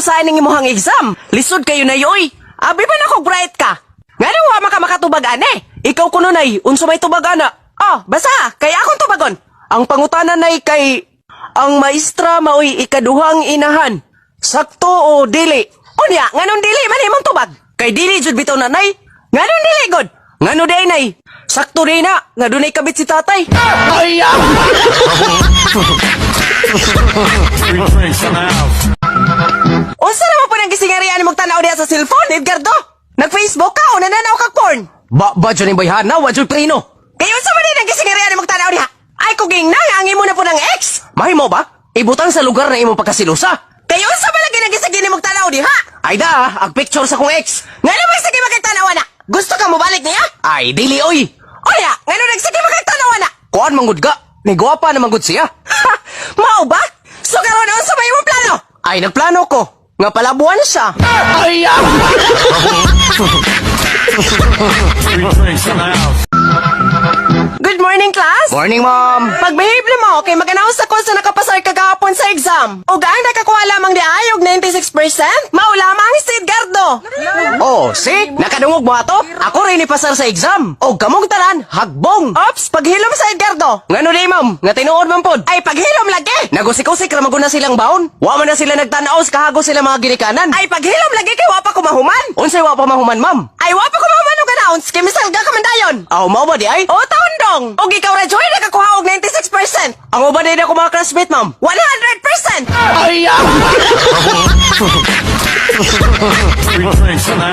usahay ning imong exam? Lisod kayo na yoy. Abi pa na ko bright ka. Ngano wa man ka makatubag ane? Ikaw kuno, nay, unsa may tubag ana? Oh, basta kay akong tubagon. Ang pangutana, nay, kay ang maestra maoy ikaduhang inahan. Sakto o dili? Unya, nganong dili man imong tubag? Kay dili jud bitaw na, nay. Nganong dili gud? Ngano day, nay? Sakto rin na, nga dunay kabit si tatay. Ay! Free drinks in the house. Unsa naman po nang gisingarian nimong tanaw diha sa cellphone, Edgardo? Nag-Facebook ka o nananaw ka porn? Ba, ba, dyan yung bayhana, wa dyan preno. Kay unsa man din ang gisingarian nimong tanaw diha? Ay kuging na, ang imo na po ng ex. Mahimo ba? Ibutang sa lugar na imong pagkasilusa. Kay unsa man lagi nang gisigi nimong tanaw diha? Ay da, ang picture sa kong ex. Ngano man sige makagtanaw na? Gusto ka mobalik niya? Ay, dili oy. Unya, ngano nagsige makagtanaw na? Kuan manggod ka. Ni gwapa na manggod siya. Ha, mao ba? So karon unsa may imong plano? Ay, nagplano ko. Nga palabuan siya. Ay! Free drinks in the house. Good morning, class. Morning, ma'am. Pagbehave na mo, kay mag-announce ako sa nakapasar kagahapon sa exam. Ug ang nakakuha lamang di ay og 96%, mao lamang si Edgardo. Oh, see? Nakadungog mo ato? Ako rin ipasar sa exam. Og kamong tanan, hagbong. Ops, paghilom sa Edgardo. Ngano di, ma'am? Nga tinuod man pod. Ay, paghilom lagi. Nagusik-usik ra man na silang baon. Wa man na sila nagtan-aw sa kahago sila mga ginikanan. Ay, paghilom lagi kay wa pa ko mahuman. Unsay wa pa mahuman, ma'am? Ay, wa pa ko mahuman og announce kay misalga ka man dayon. Aw, mao ba di ay? O taon dong. Og ikaw ra, Joy, nakakuha og 96%. Ang uban din ako mga classmate, ma'am. 100%. Ay! Free drinks in the house.